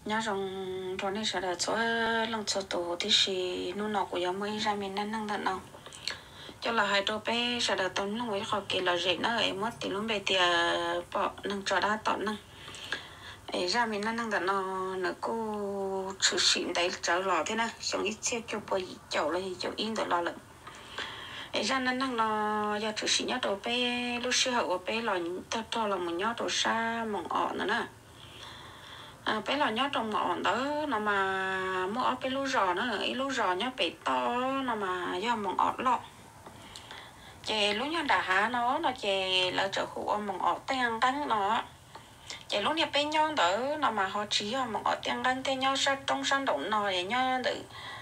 Nyob zoo rau nej sawv daws txhua leej txhua tus tib si. Hnub no kuv yuav muaj ib zaj me neej neeg ntawm no coj los hais rau peb sawv daws tau mloog ua ib qho kev lom zem na, es muab tis lub npe tias pom neeg tso dab tom neeg. Es zaj me neej neeg ntawm no nws kuj tshwm sim ntev tsawv los thiab na, xyoo ib txhiab cuaj pua yim caum los yim caum ib ntawm los lawm. Es zaj neej neeg no yog tshwm sim nyob rau peb lub sij hawm uas peb los tag rog los mus nyob rau sab Moos Om ntawd na. Peb los nyob rau Moos Om ntawd no mas muaj ob peb lub zos na, ib lub zos nyob pem toj no mas yog Moos Om Loj. Ces lub nyob nram hav no no ces lawv txawm hu ua Moos Om Tiaj Nqeeb no. Ces lub niag peb nyob ntawd no mas ho tsis yog Moos Om Tiaj Nqeeb thiab, nyob sab roob sab nraum no es nyob ntawm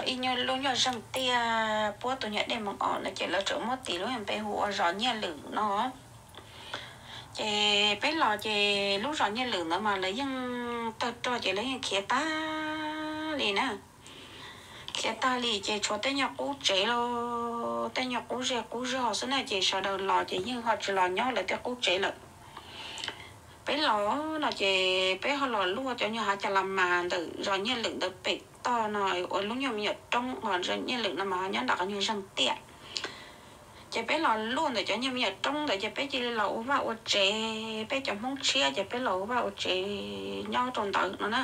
ib nyuag lub nyuag zeeg tiaj puab tus nyuag dej Moos Om no ces lawv txawm muab tis lub npe hu ua zos Nyiaj Lwm no. Ces peb los ces lub zos Nyiaj Lwm ntawd mas lawv yeej tawg rog ces lawv yeej khiav tag li na. Khiav tag li ces tshuav tej nyuag qub tsev los tej nyuag qub zej qub zog xwb na, ces sawv daws los ces yeej ho tsis los nyob lawv tej qub tsev lawm. Peb los no ces peb ho los luaj cov nyuag hav cas las mas ntawm zos Nyiaj Lwm ntawd pem toj no ua lub nyuag me nyuam roob, ho Nyiaj Lwm no mas ho nyob nram qhov nyuag zeeg tiaj. Ces peb los luaj ntawm cov nyuag me nyuam roob ntawd ces peb cia li los ua vaj ua tsev, peb cov Hmoob tshiab ces peb los ua vaj ua tsev nyob rau ntawd no na.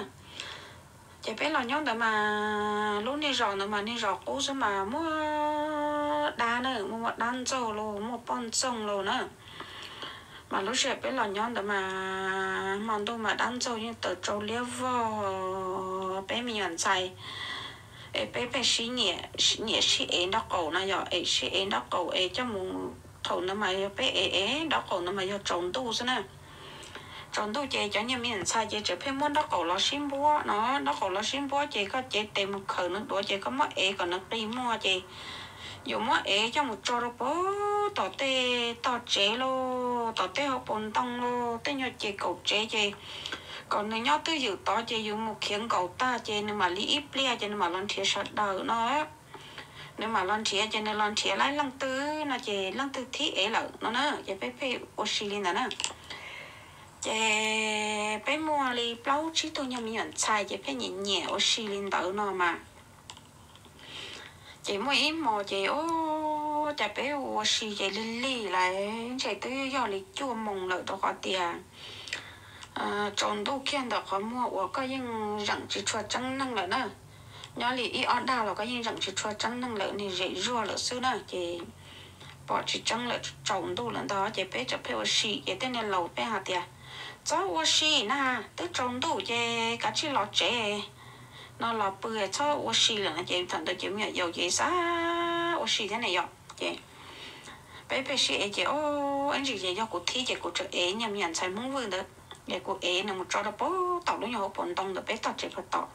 Ces peb los nyob ntawd mas lub niag zos ntawd mas niag zos qub xwb mas muaj dab na, muaj muaj dab ntxaug los muaj poj ntxoog los na. Mas lub sij hawm peb los nyob ntawd mas hmo ntuj mas dab ntxaug yeej tawm tsau liab vog. Peb me nyuam ntxhais es peb pheej sib nyiam, nyiam sib ev nraub qaum no yog es sib ev nraub qaum es coj mus, thaum ntawd mas yog peb ev ev nraub qaum ntawd mas yog tsaus ntuj xwb na. Tsaus ntuj ces cov niag me nyuam ntxhais ces tseem pheej muab nraub qaum los sib npuab no, nraub qaum los sib npuab ces koj cev tes mus khawm nws duav ces koj muab ev kom nws qis muag ces yus muab ev coj mus tso rau puag tom tej tog tsev los tom tej hauv paus ntoo los tej nyuag ces kaum tsev ces kom nws nyob twj ywm tod ces yus mus khiav nkaum tag ces nws mam li ib pliag ces nws mam los nrhiav sawv daws no. Nws mam los nrhiav ces nws los nrhiav laib leej twg no ces leej twg thib ev lawm no na, ces peb pheej ua si li ntawd na. Ces peb muaj li plaub tsib tug nyuag me nyuam ntxhais ces pheej nyiam nyiam ua si li ntawd no mas. Ces muaj ib hmo ces ua cas peb ua si ces lig lig lawm ntshe twb yog li cuaj moos lawm rau qhov tias tsaus ntuj kiag ntawm qhov muag uas koj yeej zeem tsis tshua tseeb neeg lawm na. Nyob li ib ob dag los koj yeej zeem tsis tshua tseeb neeg lawm, niag zem zuag lawm xwb na ces pom tsis tseeb lawm, tsaus ntuj lawm ntag ces peb txawm pheej ua si ces tej niag laus pheej hais tias txhob ua si na, twb tsaus ntuj ces kav tsij los tsev no los pw, txhob ua si lawm no ces thaum ntawd ces me nyuam yaus ces xav ua si thiab ne yom ces peb pheej sib ev ces ib ntsis ces yog kuv thib ces kuv txawm ev niag me nyuam ntxhais Hmoob Vwj ntawd es kuv ev nws mus tso rau puag tom lub nyuag hauv paus ntoo ntawm peb tog tsev puag tom.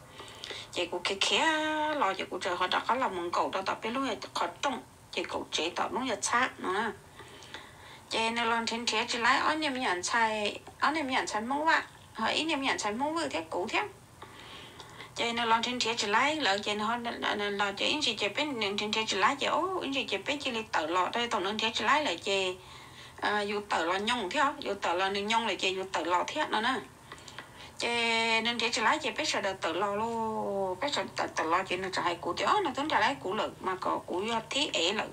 Ces kuv khiav khiav los ces kuv txawm ho rov qab los mus nkaum rau tom peb lub qhov rooj ces kaum tsev tom lub nyuag txhab no na. Ces nws los nrhiav nrhiav tsis laib ob niag me nyuam ntxhais, ob niag me nyuam ntxhais Hmoob Vaj, ho ib niag me nyuam ntxhais Hmoob Vwj thiab kuv thiab. Ces nws los nrhiav nrhiav tsis laib lawm ces nws los ces ib ntsis ces peb, nws nrhiav nrhiav tsis laib ces ib ntsis ces peb cia li tawm los rau, thaum nws nrhiav tsis laib lawm ces yus tawm los nyoos thiab, yus tawm los nws nyoos lawm ces yus tawm los thiab no na. Ces nws nrhiav tsis laib ces peb sawv daws tawm los lauj, peb sawv daws tawm los ces nws txawm hais kuv tias, o, nws twb nrhiav laib kuv lawm mas kom kuv yog thib ev lawm.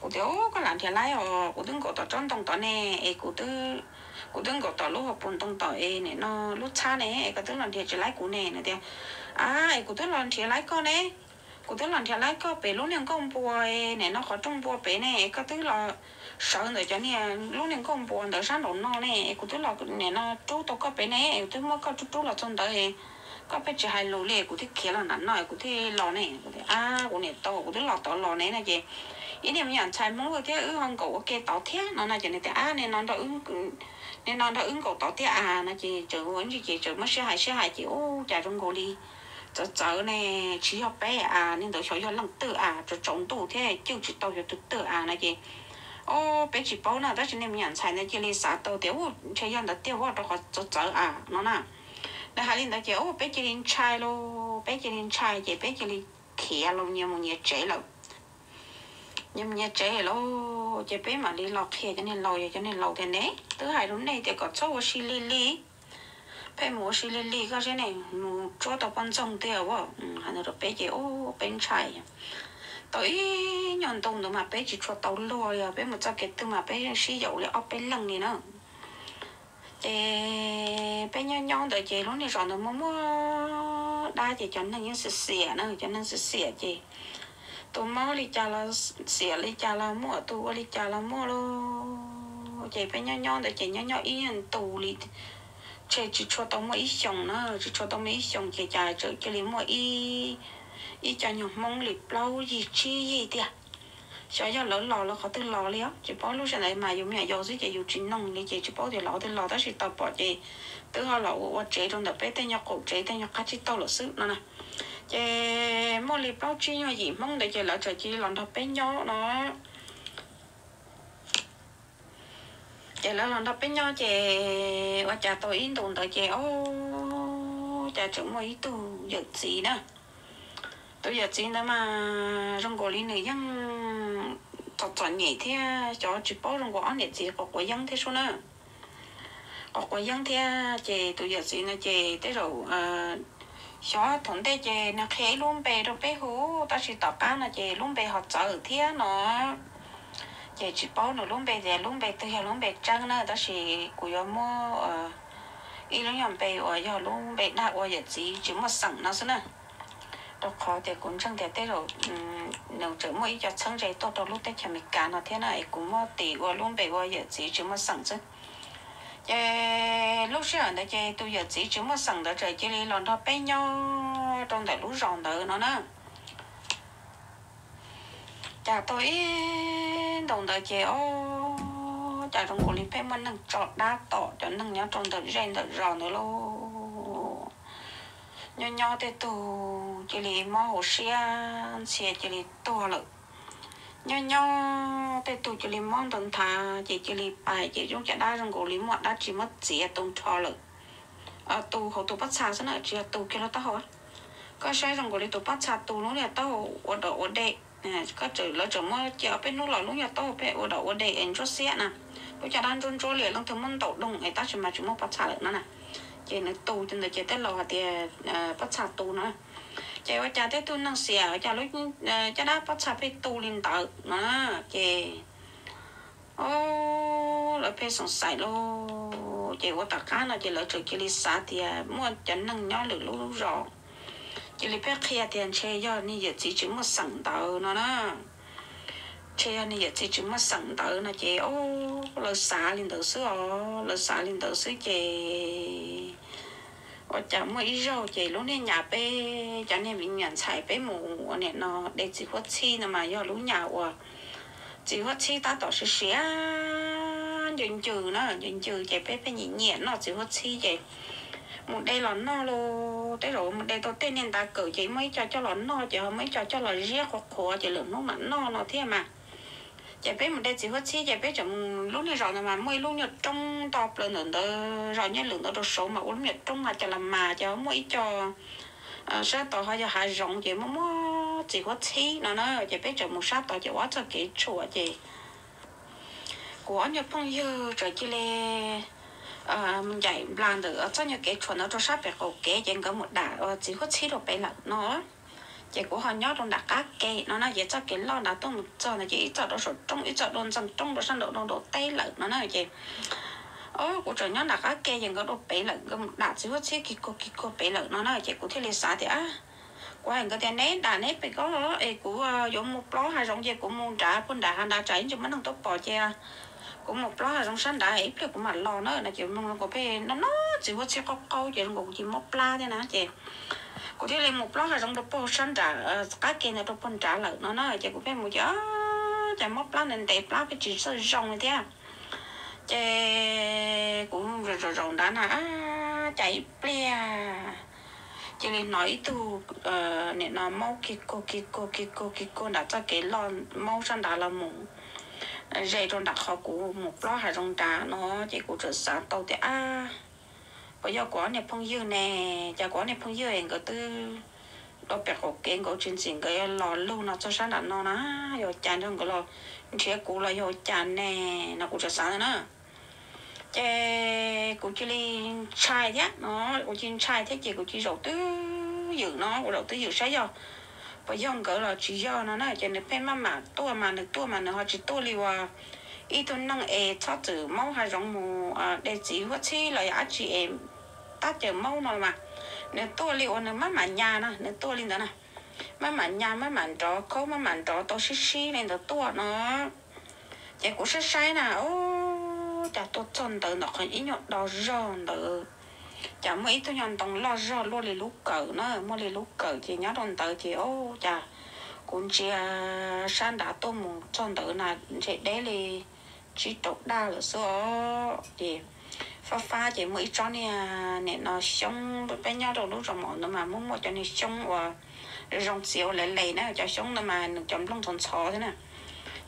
Kuv tias, o, koj lam nrhiav laib os, kuv twb nkaum tom tsob ntoo tod ne, es kuv twb, kuv twb nkaum tom lub hauv paus ntoo tom es nim no lub txhab ne es koj twb los nrhiav tsis laib kuv ne. Nws tias, a, es kuv twb los nrhiav laib koj ne, kuv twb los nrhiav laib koj pem lub niag nkuaj npua, nim no qhov rooj npua pem ne, koj twb los sawv ntawm cov niag lub niag nkuaj npua ntawd sab nraum no ne, kuv twb los nim no rub tau koj pem ne, kuv twb muab koj rub rub los txog ntawd, koj pheej tsis hais lus li, kuv thiaj khiav los nram no kuv thiaj los ne. Kuv tias, a, kuv niam tau, kuv twb los tod los ne no ces ib niag me nyuam ntxhais Hmoob Vwj thiab wb ho nkaum ua ke tod thiab no no ces nws tias, a, nim no nrog wb nkaum tod thiab a no ces txawm ua ntsis ces txawm muab sib hais sib hais ces ua cas zoo nkaus li txawv txawv ne, tsis yog peb a, niag ntawd xyov yog leej twg a, tsaus tsaus ntuj thiab cwj tsis tau xyov tus twg a no ces, o, peb tsis paub na, tab sis niag me nyuam ntxhais ntawd cia li xav tau tias, u, ntshe yog ntawd tiag, ua rau qhov txawv txawv a no na. Nws hais li ntawd ces, u, peb cia li ntshai lauj, peb cia li ntshai ces peb cia li khiav los nyias mus nyias tsev lawm. Nyias mus nyias tsev lawm ces peb mam li los qhia cov niag laus, yog cov niag laus tias, ne, twb hais rau nej tias kom txhob ua si li li, Peb mus ua si lig lig koj saib ne, mus tsuab tau poj ntxoog tiag as. Hais ntawd rau peb ces ub peb ntshai. Tau ib nyuag ntu ntawd mas peb tsis tshua tau luag li os, peb mus txoj kev twg mas peb yeej sib yaum li ob peb leeg li na. Ces peb nyob nyob ntawd ces lub niag zos ntawd muaj muaj dab ces cov neeg yeej xiam xiam na, cov neeg xiam xiam ces tus mob li cas los xiam li cas los muaj, tus ua li cas los muaj lauj. Ces peb nyob nyob ntawd ces nyob nyob ib nyuag ntu li, tsheb tsis tshua tau muaj ib xyoos na, tsis tshua tau muaj ib xyoos ces cas txawm cia li muaj ib, ib co nyuag Hmoob li plaub yig tsib yig tiag. Xyov yog lawv los lawv qhov twg los li os, tsis paub. Lub sij hawm ntawd mas yus me nyuam yaus xwb ces yus tsis noog li ces tsis paub tias los qhov twg los, tab sis tau pom ces twb ho los ua ua tsev rau ntawm peb tej nyuag qaum tsev tej nyuag qab tsib taug lawm xwb no na. Ces muaj li plaub tsib nyuag yim Hmoob ntawd ces lawv txawm cia li los nrog peb nyob no. Ces lawv los nrog peb nyob ces ua cas tau ib ntus ntawd ces ub, cas tseem muaj ib tug yawm txiv na. Tus yawm txiv ntawd mas zoo nkaus li nws yeej txom txom nyem thiab xyov tsis paub, zoo nkaus ob niam txiv quav quav yeeb thiab sub na. Quav quav yeeb thiab ces tus yawm txiv ntawd ces tej zaum xyov thaum ntej ces nws qhia ib lub npe rau peb hu, tab sis tom qab no ces lub npe ho txawv thiab no. Ces tsis paub nws lub npe tias lub npe twg yog lub npe tseeb na, tab sis kuv yuav muab ib lub nyuag npe uas yog lub npe dag ua yawm txiv tsis muaj xeem no xwb na. Rau qhov tias kuv ntseeg tias tej zaum nws tseem muaj ib co txheeb ze tuaj rau lub teb chaws Amelikas no thiab na, es kuv muab tis ua lub npe ua yawm txiv tsis muaj xeem xwb. Ces lub sij hawm ntawd ces tus yawm txiv tsis muaj xeem ntawd txawm cia li los nrog peb nyob rau ntawm lub zos ntawd no na. Cas tau ib ntus ntawd ces ub, cas zoo nkaus li pheej muaj neeg tso dab tom cov neeg nyob rau ntawm zej ntawm zos ntawd lauj. Nyob nyob tej tug cia li mob hauv siab ntxhia cia li tuag lawm. Nyob nyob tej tug cia li mob ntau nthav ces cia li pais ces zoo caj dab zoo nkaus li muaj dab tsi muab txiav tu nrho lawm. Tu hauv tus pob txha xwb na, tsis yog tu kiag lub taub hau. Koj saib zoo nkaus li tus pob txha tu lub niag taub hau ua dom ua dej. Koj txawm, lawv txawm muab cia ob peb hnub los lub niag taub hau pheej ua dom ua dej es ntsuab xiab na. Lub caj dab ntsuab ntsuab li leej twg muab ntaus doog es tab sis mas tsis muaj pob txha lawm no na. Ces nws tu ntawd ces tej laus hais tias pob txha tu no. Ces ua cas tej tug neeg xiam ua cas lub caj dab pob txha pheej tu li ntawd no. Ces lawv pheej xoom xaim lauj. Ces ua tom qab no ces lawv txawm cia li xav tias muaj cov neeg nyob lwm lub zos cia li pheej qhia tias ntshe yog niag yawm txiv tsis muaj xeem ntawd no na. Ntshe yog niag yawm txiv tsis muaj xeem ntawd no ces lawv xav li ntawd xwb os, lawv xav li ntawd xwb ces ua cas muaj ib zaug ces lub niag nyam peb cov niag me nyuam ntxhais peb mus ua niam no de txiv huab txhib no mas yog lub nyam uas txiv huab txhib tab tom siav siav ncws ncws na, ncws ncws ces peb pheej nyiam nyiam noj txiv huab txhib ces mus de los noj lauj. Tej zaum mus de tau tej niag ntav kawm ces muaj ib co coj los noj ces ho muaj ib co coj los ziab qhuav qhuav ces lwm hnub mam noj no thiab mas. Ces peb mus de txiv huab txhib ces peb tseem mus lub niag zos ntawd mas muaj ib lub nyuag roob nto plaws ntawm ntawd, zos nyob lwm ntawd rau saud mas ua lub nyuag roob mas cas los mas ces ho muaj ib co sab tod ho yog hav zoov ces muaj muaj txiv huab txhib no na. Ces peb tseem mus sab tod ces ua ob txoj kev tshuam ces kuv ob nyuag phooj ywg txawm cia li mus ncaim nplas ntawm txoj nyuag kev tshuam ntawd rau sab pem qaum kev ces nkawd mus dam txiv huab txhib rau pem lawm no. Ces kuv ho nyob rau nram qab ke no na, ces txoj kev loj nrad tuaj mus txog ntawd ces ib txoj rau saum roob, ib txoj dua ntxeeg roob rau sab nraud dua nraum teb lawm no na. Ces o kuv tseem nyob nram qab ke ces nkawd dua pem lawm, nkawd mus dam txiv huab txhib kis kuag kis kuag pem lawm no na. Ces kuv thiaj li xav tias kuv hais nkawd tias neb dam neb pem ko es kuv yuav mus plob hav zoov ces kuv mus nrad puag nrad hav nrad tsam ib ntsis muaj neeg tuaj pom ces kuv mus plob hav zoov sab nrad ib pliag kuv mam los na no. Ces kuv pheej no no txiv huab txhib qaub qaub ces zoo nkaus kuv cia li mob plab thiab na. Ces kuv thiaj li mus plob hav zoov rau puag sab nrad qab ke ntawd rau puag nrad lawm no na. Ces kuv pheej mus ces cas mob plab ntev ntev plab pheej tsis txawj zoo li thiab. Ces kuv zaum zaum nrad na, cas ib pliag cia li hnov ib tug nim no maub kig kuag kig kuag kig kuag kig kuag nram txoj kev loj maub sab nrad los mus ze rau nram qhov kuv mus plob hav zoov nrad no. Ces kuv txawm xav tau tias ab, puas yog kuv ob niag phooj ywg ne? Cas kuv ob niag phooj ywg es nkawd twb dua pem qaum kev, nkawd tsis ntxim nkawd los lug no txog sab nram no na, yog cas nrog nkawd los nrhiav kuv los yog cas ne? No kuv txawm xav ntawd na. Ces kuv cia li ntshai thiab no, kuv cia li ntshai thiab ces kuv cia li zaum twj ywm no, kuv zaum twj ywm saib yog puas yog nkawd los tsis yog no na. Ces nws pheej maj mam tuaj mas nws tuaj mas nws ho tsis tuaj li uas ib tug neeg es txhob txwm maub hav zoov mus de txiv huab txhib los yog dab tsi es tab cawm maub no mas, nws tuaj li uas nws maj mam nyas na, nws tuaj li ntawd na, maj mam nyas maj mam nrov khaub maj mam nrov tau sib sib li ntawd tuaj no. Ces kuv saib saib na, ub, cas tuaj txog ntawd ntawm qhov ib nyuag do zog ntawd, cas muaj ib tug nyuag ntoo loj zog luaj li lub kawm na, muaj li lub kawm ces nyob rau ntawd ces ub, cas kuv ntsia sab nrad tuaj mus txog ntawd na, ntshe deb li tsib rau daj lawm xwb os. Ces fab fab ces muaj ib tsob niag nim no xyoob, peb nyob rau lub zos mom ntawd mas muaj muaj cov niag xyoob uas zoo txiav ua le le na, cov xyoob ntawd mas nws cov nplooj ntxhov ntxhov thiab na.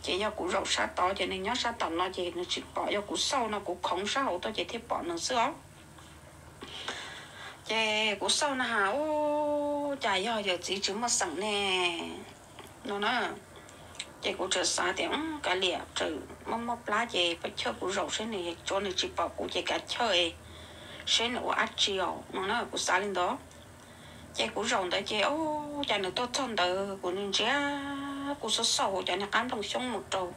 Ces yog kuv zaum sab tod ces nws nyob sab tom no ces nws tsis pom, yog kuv xauj no kuv khoov sab hauv tuaj ces thiaj pom nws xwb os. Ces kuv xauj no has, ub, cas yog yawm txiv tsis muaj xeem ne no na. Ces kuv txawm xav tias, kav liam, txawm muaj muaj plab ces pab chawj kuv zaum seb nws, tsuav nws tsis pom kuv ces kav chawj seb nws ua dab tsi os no na, kuv xav li ntawd. Ces kuv zaum ntawd ces ub, cas nws tuaj txog ntawd kuv ntsia, kuv xauj xauj hauv cov niag qab nplooj xyoob mus rau,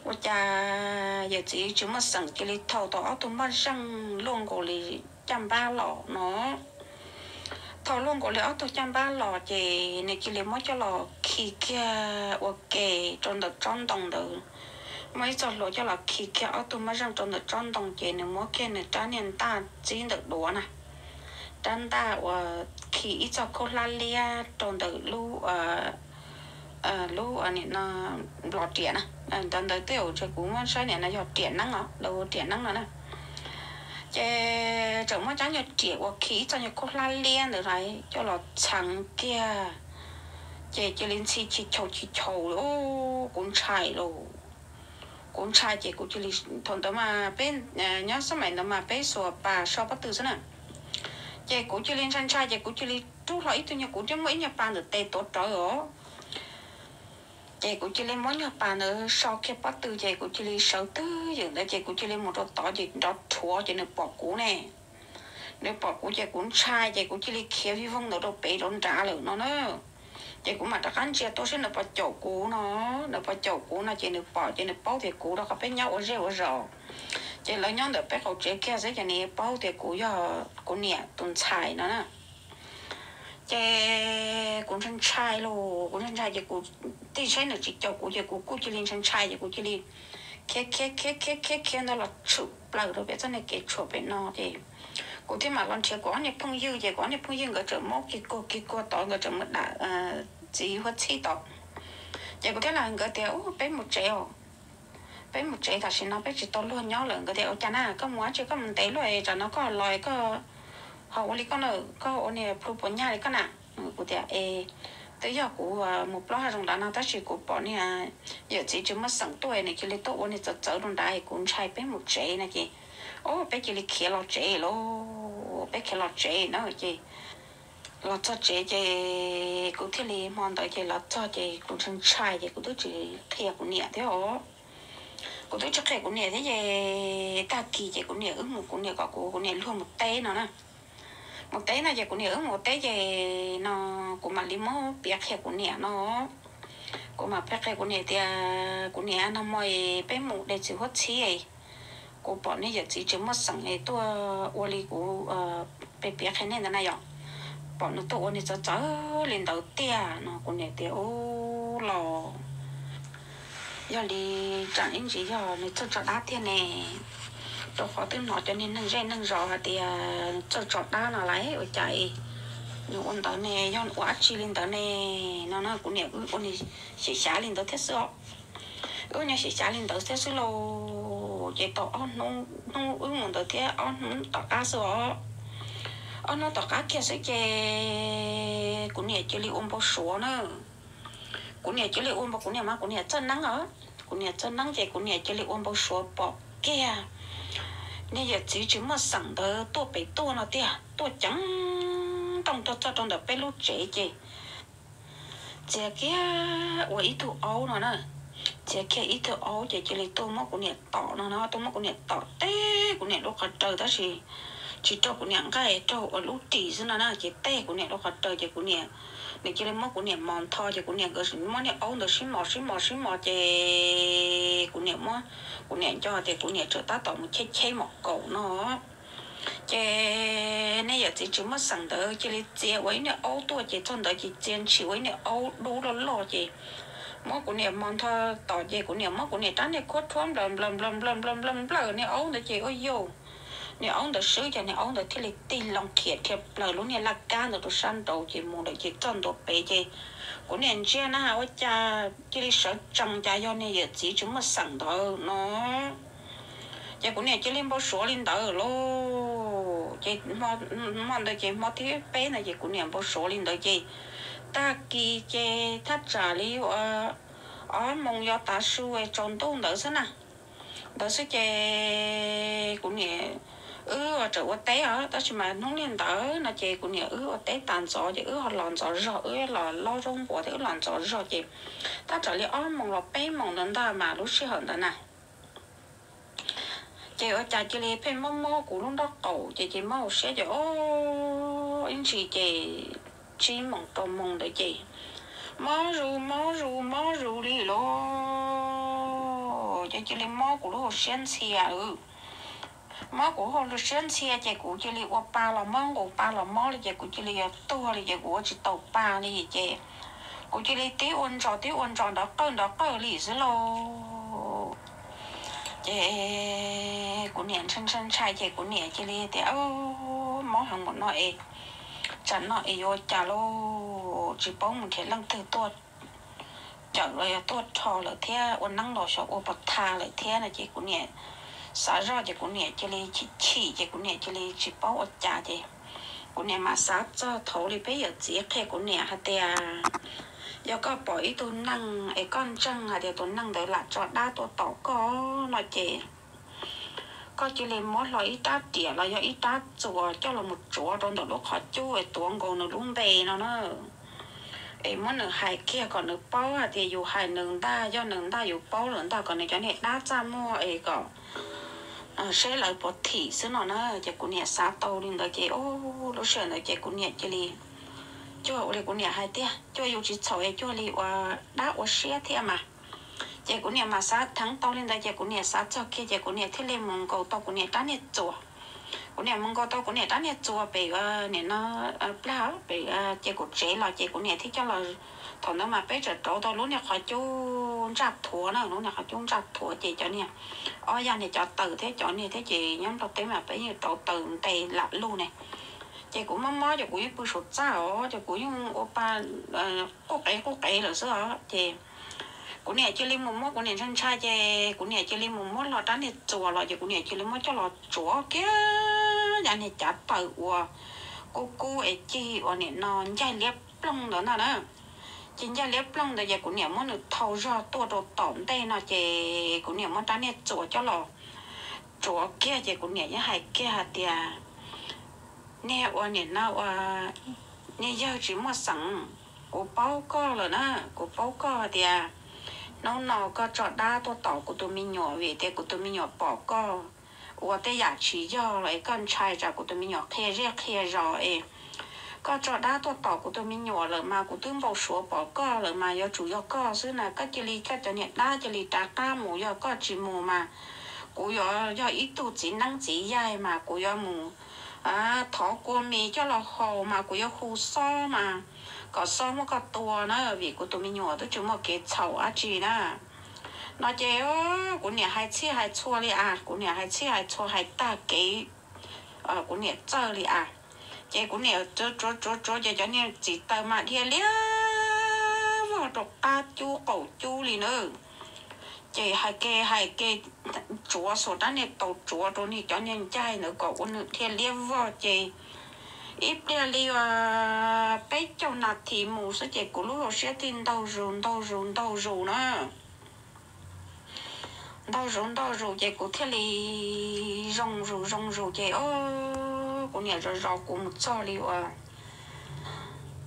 ua cas yawm txiv tsis muaj xeem cia li thau tau ob tug moj zeej luaj nkaus li caj npab los no. Thau luaj nkaus li ob tug caj npab los ces nws cia li muab coj los khi kiag ua ke rau ntawm tsob ntoo ntawd. Muab ib txoj hlua coj los khi kiag ob tug moj zeej rau ntawm tsob ntoo ces nws muab kiag nws rab niag ntaj txib ntawm duav na, rab ntaj uas khi ib txoj khaub hlab liab rau ntawm lub, lub nim no nplos riam na. Ntawd ntawd twb yog kuv muab saib nim no yog riam neeb os, lawv hu riam neeb no na. Ces txawm muab rab nyuag riam uas khi ib txoj nyuag khaub hlab liab ntawd coj los txheev kiag, ces cia li ntxhi chis chaus chis chaus, kuv ntshai lauj. Kuv ntshai ces kuv cia li, thaum ntawd mas peb nyob xab maim ntawd mas peb xuas pas so pob tw xwb na. Ces kuv cia li ntshai ntshai ces kuv cia li rub hlo ib tug nyuag, kuv twb muaj ib nyuag pas ntawm tes tuav rawv os. Ces kuv cia li muab nyuag pas ntawd so kiag pob tw ces kuv cia li sawv twj ywm ntawd ces kuv cia li mus rau tod ces nrov rhuav ces nws pom kuv ne. Nws pom kuv ces kuv ntshai ces kuv cia li khiav vij voog ntawd rau pem rau nrad lawm no na. Ces kuv mam rov qab ntsia tuaj seb nws puas caum kuv no. Nws puas caum kuv no ces nws pom ces nws paub tias kuv rau qhov peb nyob ua zej ua zos, ces lawv nyob ntawm peb qaum tsev kiag xwb ces nws paub tias kuv yog kuv niam tus ntxhais no na. Ces kuv ntshai ntshai lauj, kuv ntshai ntshai ces kuv tij saib nws tsis caum kuv ces kuv kuj cia li ntshai ntshai ces kuv cia li khiav khiav khiav khiav khiav khiav ntawd los tshwm plaws rau pem txoj niag kev tshuam pem no ces kuv thiaj mam los nrhiav kuv ob niag phooj ywg ces kuv ob niag phooj ywg nkawd tseem muab kiag kuag kiag kuag tod, nkawd tseem mus dam txiv huab txhib tod. Ces kuv thiaj li hais nkawd tias, Ub, peb mus tsev os, peb mus tsev, tam sim no peb tsis tau luag nyob lawm. Nkawd tias, Ua cas na, koj mus dab tsi, koj mus ntev luaj es tsam no koj los koj ho ua li koj na, koj ua niag plhu puas nyaj li koj na? Kuv tias, Es twb yog kuv mus plob hav zoov nrad no tab sis kuv pom niag yawm txiv tsis muaj xeem tuaj, nws cia li tuaj ua niag txawv txawv rau nrad es kuv ntshai, peb mus tsev no ces, o, peb cia li khiav los tsev lauj, peb khiav los tsev na ces los txog tsev ces kuv thiaj li, hmo ntawd ces los txog ces kuv ntshai ntshai ces kuv twb tsis qhia kuv niam thiab os. Kuv twb tsis qhia kuv niam thiab ces tag kis ces kuv niam wb mus, kuv niam kom kuv, kuv niam luag mus teb no na. Mus teb no ces kuv niam wb mus teb ces no kuv mam li muab piav qhia kuv niam no. Kuv mam piav qhia kuv niam tias, Kuv niam, nag hmo peb mus de txiv huab txhib, kuv pom niag yawm txiv tsis muaj xeem es tuaj ua li kuv piav qhia nej ntawd na yom, pom nws tuaj ua niag txawv txawv li ntawd tiag no. Kuv niam tias, Ub los, yog li tsam ib ntsis yog nws txawj tso dab tiag ne, rau qhov twb hnov cov niag neeg zej neeg zos hais tias txawj tso dab no lawm, ua cas nws ua ntawd ne, yog ua dab tsi li ntawd ne no na. Kuv niam wb ua niag xyem xyav li ntawd thiab xwb os. Wb ua niag xyem xyav li ntawd thiab xwb lauj. Ces tau ob hnub, hnub wb mus ntawd thiab ob hnub tom qab xwb os. Ob hnub tom qab kiag xwb ces kuv niam cia li ua npau suav na. Kuv niam cia li ua npau, kuv niam mas kuv niam txawj neeb os. Kuv niam txawj neeb ces kuv niam cia li ua npau suav pom kiag niag yawm txiv tsis muaj xeem ntawd tuaj pem tuaj no tiag, tuaj ceev nrooj tuaj txog rau ntawm peb lub tsev ces txiav kiag ua ib tug aub no na. Txiav kiag ib tug aub ces cia li tuaj muab kuv niam tom no na, tuaj muab kuv niam tom teb kuv niam lub qhov raws tab sis tsis raug kuv niam nqaij, raug ua lub ris xwb no na. Ces tej kuv niam lub qhov raws ces kuv niam, nws cia li muab kuv niam mos ntho ces kuv niam nkawd muab niag aub ntawd sib mos sib mos sib mos ces kuv niam muab, kuv niam nco tias kuv niam tseem tab tom mus cheb cheb mom kaum no. Ces nej yawm txiv tsis muaj xeem ntawd cia li txia ua ib niag aub tuaj ces txog ntawd ces txia ntshis ua ib niag aub dub loj loj ces muab kuv niam mos ntho tom ces kuv niam muab kuv niam rab niag khuab rhuab nplawm nplawm nplawm nplawm nplawm nplawm nplawm niag aub ntawd ces ua yau, niag aub ntawd swb ces niag aub ntawd thiaj li tig loo khiav dhia plaws lub niag laj kab ntawd rau sab nraud ces mus lawm ces txog ntua pem ces kuv niam ntsia na ua cas cia li sawv tsees cas yog niag yawm txiv tsis muaj xeem ntawd no. Ces kuv niam cia li npau suav li ntawd lauj. Ces hmo ntawd ces hmo thib peb ntawd ces kuv niam npau suav li ntawd ces tag kis ces thaj tsam li ob moos yuav tav su tsaus ntuj ntawd xwb na. Ntawd xwb ces kuv niam wb tseem ua teb os tab sis mas hnub li ntawd no ces kuv niam wb ua teb tas ntxov ces wb ho los ntxov zog, wb los lob zaub npua thiab wb los ntxov zog ces thaj tsam li ob moos los peb moos ntawd ntag mas lub sij hawm ntawd na. Ces ua cas cia li pheej mob mob kuv lub nraub qaum ces cia li mob hauv siab ces o ib ntsis ces tsib moos rau moos ntawd ces mob zus mob zus mob zus li lauj. Ces cia li mob kuv lub hauv siab ntxhia. Mob kuv hauv siab ntxhia ces kuv cia li ua pa los mob nqus pa los mob li ces kuv cia li yuav tuag li ces kuv ua tsis tau pa li ces kuv cia li tib ua ntsos tib ua ntsos nrov qawj nrov qawj li xwb lauj. Ces kuv niam ntshai ntshai ntshai ces kuv niam cia li tias mob heev npaum no es tsam no es yuav ua cas lauj, tsis paub mus nrhiav leej twg tuaj cawm los yog tuaj rho lawm thiab ua neeb los xyov ua puas tha lawm thiab no ces kuv niam xav zoj ces kuv niam cia li chim chim ces kuv niam cia li tsis paub ua cas ces kuv niam mam xav txog thaum li peb yawm txiv qhia kuv niam hais tias yog koj pom ib tug neeg es koj ntseeg hais tias tus neeg ntawd lam tso dab tuaj tom koj no ces koj cia li muab hlo ib rab riam los yog ib rab txuas coj los mus tsuav rau ntawm lub qhov cub es tuav nkaus nws lub npe no na. Es muab nws hais kiag kom nws paub hais tias yus hais nws ntag, yog nws ntag yus paub lawm ntag kom nws cov niag dab txaj muag es kom seb lawv puas thim xwb no na. Ces kuv niam xav tau li ntawd ces lub sij hawm ntawd ces kuv niam cia li cuag ua li kuv niam hais tiag, cuag yus tsis txhaum es cuag li ua dab ua siab thiab mas. Ces kuv niam mas xav theev tau li ntawd ces kuv niam xav txog kiag ces kuv niam thiaj li mus nkaus tau kuv niam rab niag txuas. Kuv niam mus nkaus tau kuv niam rab niag txuas pem nim no plag pem ces kuv tsev los ces kuv niam thiaj coj los. Thaum ntawd mas peb tseem rauv tau lub niag qhov cub ntsaj thuav na, lub niag qhov cub ntsaj thuav ces cov niag ob yag niag cov taws thiab cov niag thiab ces nyob Nplog teb mas peb yeej rauv taws nte lam lug ne. Ces kuv mob mob ces kuv yeej pw saum txaj os, ces kuv yeej ua pa quj qev quj qev lawm xwb os. Ces kuv niam cia li mus muab, kuv niam ntshai ntshai ces kuv niam cia li mus muab hlo rab niag txuas los ces kuv niam cia li muab coj los tsuav kiag cov niag cav taws uas kub kub es cig uas nim no ncaig liab ploog ntawd ntag na. Ces ncaig liab ploog ntawd ces kuv niam muab nws thau zog tuaj rau tom ntej no ces kuv niam muab rab niag txuas coj los tsuav kiag ces kuv niam yeej hais kiag hais tias, niag ua nim no ua, niag yawg tsis muaj xeem, kuv paub koj lawm na, kuv paub koj hais tias hnub no koj tso dab tuaj tom kuv tus me nyuam vim tias kuv tus me nyuam pom koj ua tej yam tsis yog los es koj ntshai tsam kuv tus me nyuam qhia zej qhia zos es koj tso dab tuaj tom kuv tus me nyuam lawm mas kuv twb npau suav pom koj lawm mas yuav tsum yog koj xwb na. Koj cia li coj cov niag dab cia li rov qab mus, yog koj tsis mus mas kuv yuav yog ib tug txiv neeb txiv yaig mas kuv yuav mus thov kua mis coj los haus mas kuv yuav hu xob mas kom xob muab koj tua na, vim kuv tus me nyuam twb tsis muaj kev txhaum dab tsi na. No ces kuv niam hais txhij hais txhua li as, kuv niam hais txhij hais txhua hais tag kev kuv niam txawj li as. Ces kuv niam tsuav tsuav tsuav ces cov niag txiv taws mas dhia liab vog rau qab cub qaum cub li na. Ces hais ke hais ke tsuav xuas rab niag taus tsuav rau niag cov niag ncaig ntawd kom ua nws dhia liab vog ces ib pliag li peb caug nas this mus xwb ces kuv lub hauv siab thiaj ntaug zus ntaug zus ntaug zus na. Ntaug zus ntaug zus ces kuv thiaj li zoo zus zoo zus ces o, kuv niam zov zov kuv mus txog li uas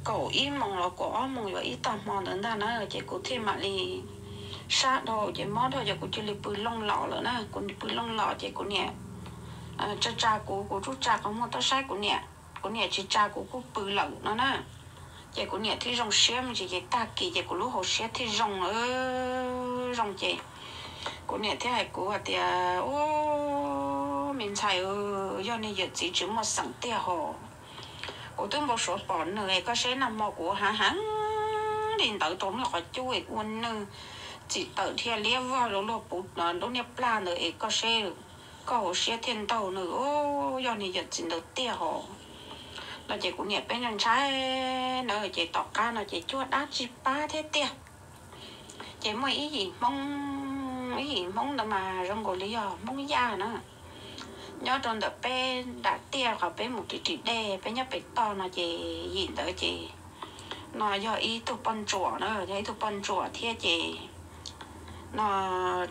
kaum ib moos los kaum ob moos yuav ib tag hmo ntawd ntag na ces kuv thiaj mam li sab dhau ces mob dhau ces kuv cia li pw looj lom lawm na. Kuv pw looj lom ces kuv niam tsa tsa kuv, kuv tsuj tsa qhov muag tuaj saib kuv niam, kuv niam tsis tsa kuv kuj pw lawm no na. Ces kuv niam thiaj zoo siab me ntsis ces tag kis ces kuv lub hauv siab thiaj zoo zoo ces kuv niam thiaj hais kuv hais tias, Ub, me ntxhais, yog niag yawm txiv tsis muaj xeem tiag hos. Kuv twb npau suav pom nws es koj seb nag hmo kuv hav heev li ntawd rau nws qhov cub es ua nws txim tawm dhia liab vog rau luag puv lub niag plag ntawd es koj seb, koj hauv siab thiaj ntaug nws, yog niag yawm txiv ntawd tiag hos. No ces kuv niam peb ntshai ntshai na, ces tom qab no ces cuag dab tsis pab thiab tiag. Ces muaj ib yim Hmoob, ib yim Hmoob ntawd mas zoo nkaus li yog Hmoob Yaj na, nyob rau ntawm peb nram tiaj qhov peb mus ris ris dej, peb nyob pem toj no ces yim ntawd ces no yog ib tug poj ntsuam na, yog ib tug poj ntsuam thiab ces no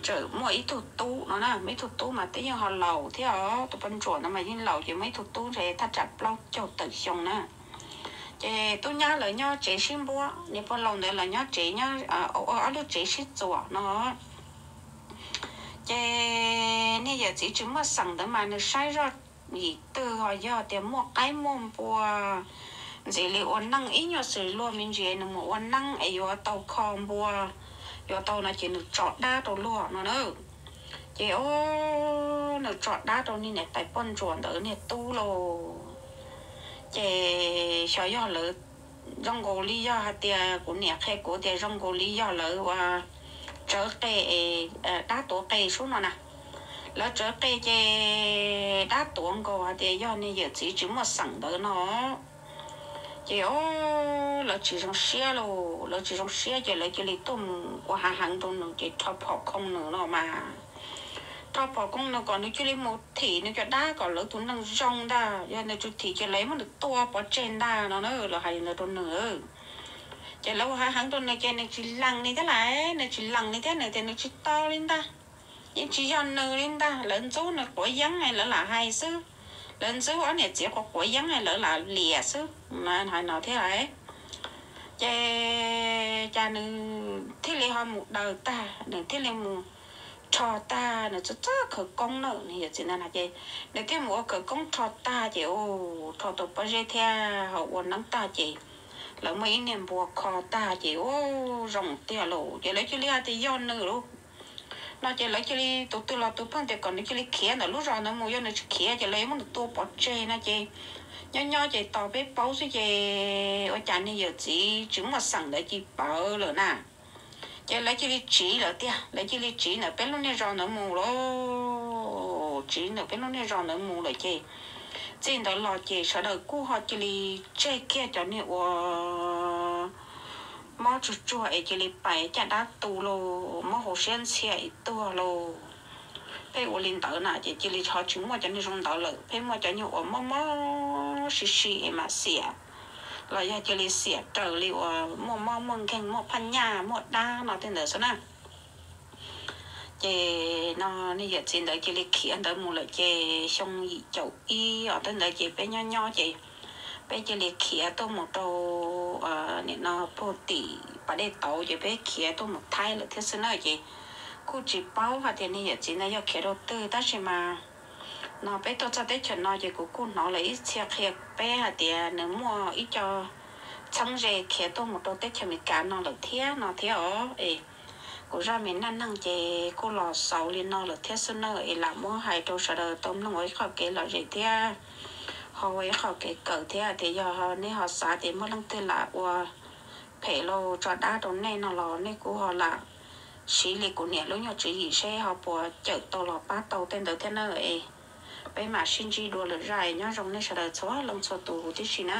tseem muaj ib tug tub no na, muaj ib tug tub mas twb yeej ho laus thiab os, tus poj ntsuam ntawd mas yeej laus ces muaj ib tug tub ntshe thaj tsam plaub caug tawm xyoo na. Ces tub nyab lawv nyob tsev sib npuab, niag pog laus ntawd lawv nyob tsev nyob, ob lub tsev sib txuas no. Ces niag yawm txiv tsis muaj xeem ntawd mas nws saib zoj yim twg ho yog tias muaj qaib muaj npua ntxiv li ua neej ib nyuag xwm luag me ntsis nws mus ua neeb es yuav tau kho npua, yuav tau no ces nws tso dab rau luag no na. Ces o, nws tso dab rau niag niam tais poj ntsuam ntawd niag tub lauj. Ces xyov yog lawv, zoo nkaus li yog hais tias kuv niam qhia kuv tias zoo nkaus li yog lawv ua tsawv qe, dab tuav qe sub no na. Lawv tsawv qe ces dab tuav nkaus hais tias yog niag yawm txiv tsis muaj xeem ntawd no. Ces o, lawv tsis zoo siab lauj, lawv tsis zoo siab ces lawv cia li tuaj mus ua hav heev rau nws ces rho phom khoo nws no mas. Rho phom khoo nws kom nws cia li mus thim nws cov dab kom lawv tus neeg zoo ntag, yog nws tsis thim ces lawv muab nws tua pov tseg ntag no na, lawv hais li ntawd rau nws. Ces lawv ua hav heev rau nws ces nws tsis lees li thiab lauj, nws tsis lees li thiab, nws tias nws tsis tau li ntag, yeej tsis yog nws li ntag, lawv ntxub nws quav yeeb lawv lam hais xwb, lawv ntxub ob niam txiv quav quav yeeb lawv lam liam xwb, hais no thiab lauj. Ces cas nws thiaj li ho mus daws tag, nws thiaj li mus rho tag nws txoj txoj khawv koob na, nws yawm txiv ntawd na ces nws thiaj mus ua khawv koob rho tag ces u, rho tau pob zeb thiab ho ua neeb tag ces lawv muaj ib niag npua kho tag ces u, zoo tiag lauj, ces lawv cia li hais tias yog nws lauj. No ces lawv cia li tus twg los tus pheej tias kom nws cia li khiav ntawm lub zos ntawd mus, yog nws tsis khiav ces lawv yuav muab nws tua pov tseg no ces nyob nyob ces tos peb paub xwb ces ua cas niag yawm txiv tsis muaj xeem ntawd cia li pawv lawm na. Ces lawv cia li tsiv lawm tiag, lawv cia li tsiv ntawm peb lub niag zos ntawd mus lauj, tsiv ntawm peb lub niag zos ntawd mus lawm ces txij ntawd los ces sawv daws kuj ho cia li tseg kiag cov niag ua mob tsuag tsuag es cia li pais caj dab tu lauj, mob hauv siab ntxhias ib tuag lauj. Pheej ua li ntawd na ces cia li ho tsis muaj cov niag zoo ntawd lawm, pheej muaj cov niag uas mob mob si si es mam xiam, los yog cia li xiam raws li uas muaj mob muaj nkeeg muaj phaj nyaj muaj dab no tej ntawd xwb na. Ces no niag yawm txiv ntawd cia li khiav ntawd mus lawm ces xyoo yim caum ib os, tej ntawd ces peb nyob nyob ces peb cia li khiav tuaj mus rau nim no puag tim pas dej tauv ces peb khiav tuaj mus Thaib lawm thiab xwb na. Ces kuj tsis paub hais tias niag yawm txiv ntawd yog khiav rau twg tab sis mas no peb tuaj txog teb chaws no ces kuv kuj hnov lawv ib txhia qhia peb hais tias nws muaj ib co txheeb ze khiav tuaj mus rau teb chaws Amelikas no lawm thiab no thiab os. Es kuv zaj me neej neeg ces kuj los xaus li no lawm thiab xwb na, es lam muab hais rau sawv daws tau mloog ua ib qho kev lom zem thiab ho ua ib qho kev kawm thiab tias yog nej ho xav tias muaj leej twg lam ua phem los tso dab rau nej no los nej kuj ho lam siv li kuv niam lub nyuag tswv yim seb ho puas cawm tau los pab tau tej ntawd thiab na. Es peb mam sib ntsib dua lwm zaj, nyob zoo nej sawv daws txhua leej txhua tus huv tib si na.